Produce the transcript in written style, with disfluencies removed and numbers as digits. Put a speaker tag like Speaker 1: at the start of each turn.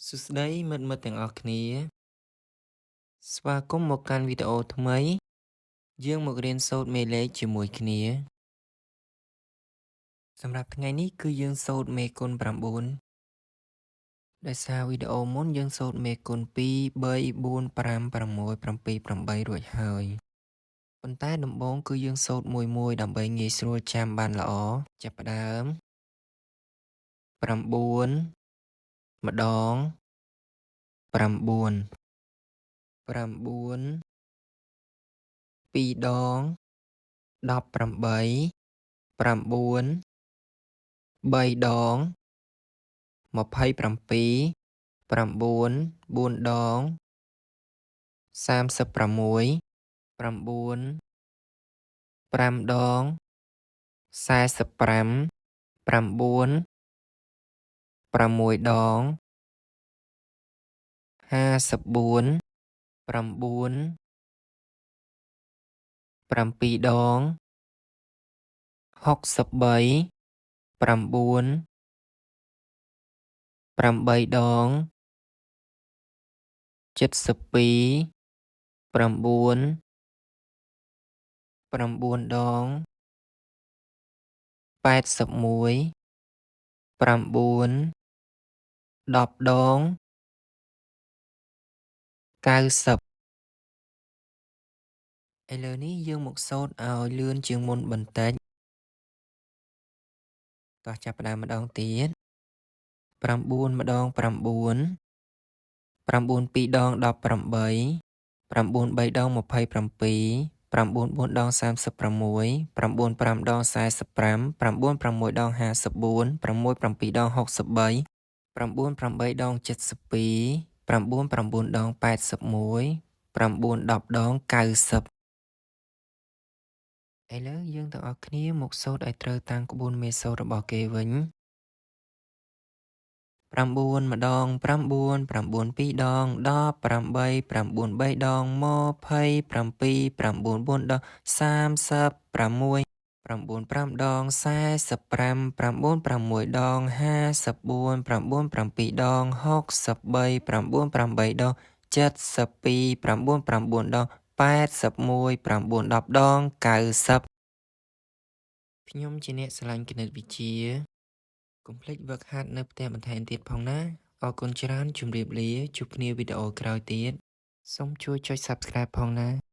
Speaker 1: សួស្តីមិត្តមិត្តទាំងអស់គ្នាស្វាគមន៍មកកាន់វីដេអូថ្មី យើងមករៀនសូត្រមេលេខជាមួយគ្នាសម្រាប់ថ្ងៃនេះគឺយើងសូត្រមេគុណ9ដោយសារវីដេអូមុនយើងសូត្រមេគុណ2 3 4 5 6 7 8រួចហើយប៉ុន្តែដំបូងគឺយើងសូត្រមួយមួយដើម្បីងាយស្រួលចាំបានល្អចាប់ផ្ដើម9ម្ដង9 9 2ដង18 9 3ដង27 9 4ដង36 9 5ដង45 9 6ដង54 9 7ដង63 9 8ដង72 9 9ដង81 9 10ដង90ឥឡូវនេះយើងមកសូត្រឲ្យលឿនជាងមុនបន្តិចតោះចាប់ផ្ដើមម្ដងទៀត9ម្ដង9 9 2ដង18 9 3ដង27 9 4ដង36 9 5ដង45 9 6ដង54 6 7ដង63 9 8ដង72 9 9ដង81 9 10ដង90ឥឡូវយើងទាំងអស់គ្នាមកសូត្រឲ្យត្រូវតាមក្បួនមេសូត្ររបស់គេវិញ9ម្ដង9 9 2ដង18 9 3ដង27 9 4ដង36 9 5ដង45 9 6ដង54 9 7ដង63 9 8ដង72 9 9ដង81 9 10ដង90ខ្ញុំជាអ្នកស្រឡាញ់គណិតវិទ្យាកុំភ្លេចហ្វឹកហាត់នៅផ្ទះបន្ថែមទៀតផងណាអរគុណច្រើនជម្រាបលាជួបគ្នាវីដេអូក្រោយទៀតសូមជួយចុច Subscribe ផងណា។